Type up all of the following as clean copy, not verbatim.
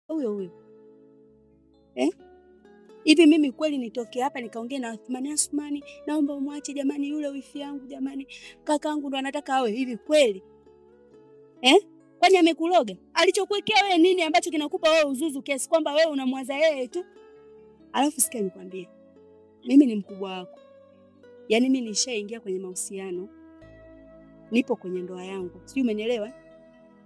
Huyo huyo. Eh? Hivi mimi kweli nitoke hapa nikaongea na Athumani, Athumani, naomba umwache jamani yule wifi yangu jamani. Kakaangu ndo anataka awe hivi kweli? Eh? Kwani amekuloga? Alichokuwekea wewe nini ambacho kinakupa wewe uzuzu kiasi kwamba wewe unamwaza yeye tu? Alafu sikia nikwambie. Mimi ni mkubwa wako. Yaani mimi nishaingia kwenye mahusiano. Nipo kwenye ndoa yangu. Sijui umenielewa?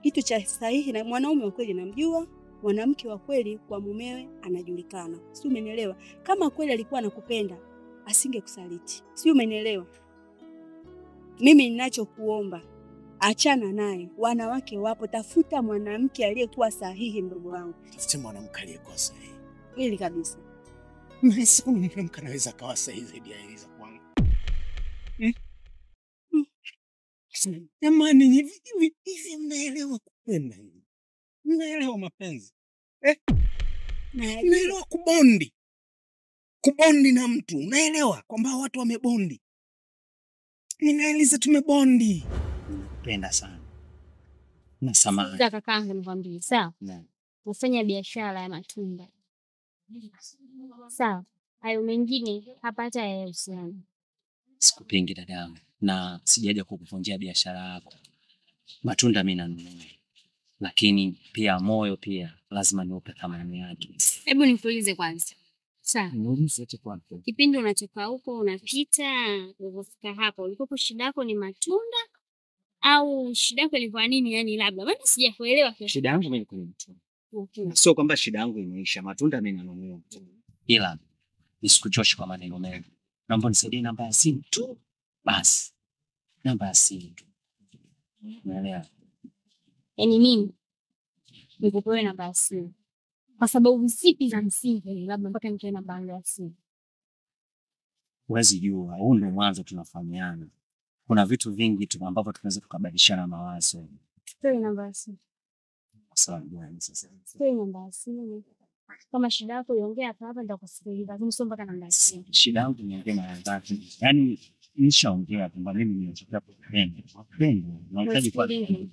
Kitu cha sahihi na mwanaume wa kweli namjua, mwanamke wa kweli kwa mumewe anajulikana. Sijui umenielewa? Kama kweli alikuwa anakupenda, asingekusaliti. Sijui umenielewa? Mimi ninachokuomba, achana naye. Wanawake wapo, tafuta mwanamke aliyekuwa sahihi mdogo wangu. Tafute mwanamke aliyekuwa sahihi. Kweli kabisa. Nahisi kuna mwanamke anaweza akawa sahihi zaidi ya Eliza kwangu. Jamani, hivi mnaelewa kupenda hivi? Mnaelewa mapenzi? Mnaelewa kubondi? Kubondi na mtu, unaelewa kwamba watu wamebondi? Mimi na Eliza tumebondi. Ninakupenda sana. Na samahani. Sasa kakaangu nikwambie, sawa? Naam. Ufanya biashara ya matunda. Sawa. Hayo mengine hapa hata hayahusiani. Sikupingi dadangu, na sijaja kukuvunjia biashara yako. Matunda mimi nanunua, lakini pia moyo pia lazima niupe thamani yake. Hebu nikuulize kwanza. Sawa. Niulize eti kwa mtu. Kipindi unatoka huko unapita ulipofika hapo, ulikopo shida yako ni matunda au shida yako ilikuwa nini? Yani labda maana sijakuelewa kiasi. Shida yangu mimi ni kwenye matunda. Okay. Sio kwamba shida yangu imeisha, matunda mimi nanunua. Ila nisikuchoshe kwa maneno mengi. Naomba nisaidie namba ya simu tu. Basi. Namba ya simu tu. Unaelewa? Yaani mimi nikupewe namba ya simu kwa sababu zipi za msingi, labda mpaka nitoe namba yangu ya simu? Huwezi jua, huu ndio mwanzo tunafahamiana. Kuna vitu vingi tu ambavyo tunaweza tukabadilishana mawazo. Tupewe namba ya simu. Kwa sababu gani sasa? Tupewe namba ya simu. Kama shida yako iongea hapa hapa, nitakusikiliza, lakini sio mpaka namba ya simu. Shida yangu niongee na wenzangu. Yaani nishaongea kwamba mimi nimetokea kupenda. Kupenda. Nahitaji kwa Nisikilize.